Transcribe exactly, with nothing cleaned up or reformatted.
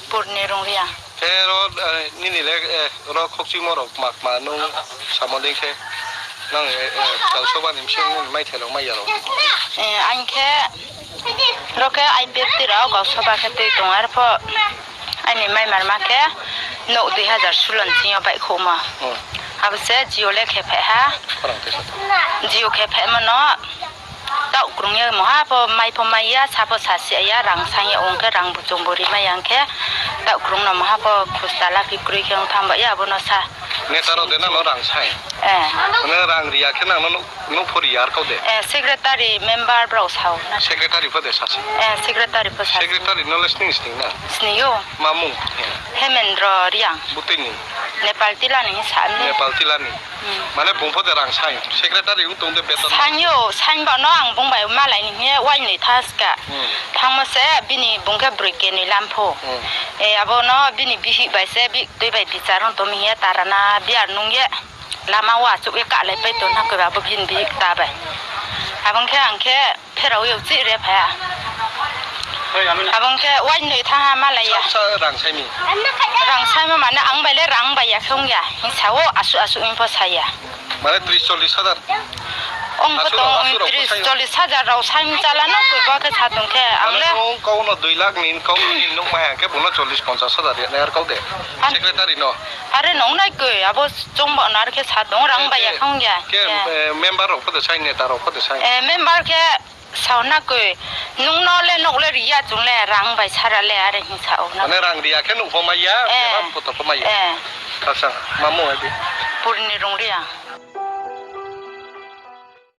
Purni Rungriang. Khe ro, nini le, ro khokchimo rao kma kma nung samo dei khe, nang, Gaon Sabha ni bsing nini maithai rao mai ya rao? Ang khe, ro khe I P F T rao Gaon Sabha khe tui tong, arpho aini maimarma khe nouh dui hazar sulo ni sing yo baihkhouhmo. Abo se jio le khe phai ha. Jio khe phaimo no taoh krung ye mungha pho mai pho mai ya, sa pho sa si ya, rang saing ya ong khe rang bu chung bu ri mai ya ong khe, taoh krung no mungha pho khusta la phi kroi khe ong thanng ba ya, abo no sa. Neta rao de nang no rang saing? Nang rang ri ya khe nang no nouh pho ri ya ar kau de? Secretary, member brao sa ou. Secretary pho de sa se? Secretary pho sa se. Secretary no le sning sning na? Sning ou. Ma mung? Hemendra Reang. Butui ni? Nepal Tila ni sa ni. Nepal Tila ni. Mane bung pho de rang saing, secretary ong tong de beton? Saing ou, saing ba no ang bung bai malai ni hing ye wainoi thanng ska. Thanngmo se bini bung khe broi kenoi lam pho. Abo no bini bihih bai se bi tui bai bichar ong tong mi hing ye tarana biar nung ye lama wo achouh ye kahlaipai tong na koi ba abo bini bihih kta bai. Abo ong khe ang khe pherao ye uchih re phai ha. Abo ong khe wainoi thanng ha malai ya. Rang saimo mane ang bai le rang bai ya khe ong ya hing sa ou, asuh asuh ong pho sa ya. Mane tris chollis hajar? Ong pho tong, tris chollis hajar rao saing chala no koi bo khe sa tong khe ang le. Kau no dui lakh ni kau ni nouh mai ha khe bung no chollis ponchas hajar ri nai ar kau de? Secretary no? Are nung nai koi, abo chung bo no ar khe sa tong, rang bai ya khe ong ya. Member rao pho de saing, neta rao pho de saing? Member khe sa ou na koi, nung no le nouh le ri ya, chung le rang bai sara le are hing sa ou na. Mane rang ri ya khe nouh pho mai ya, photo pho mai ya. Khasang, ma mung adi? Purni Rungriang.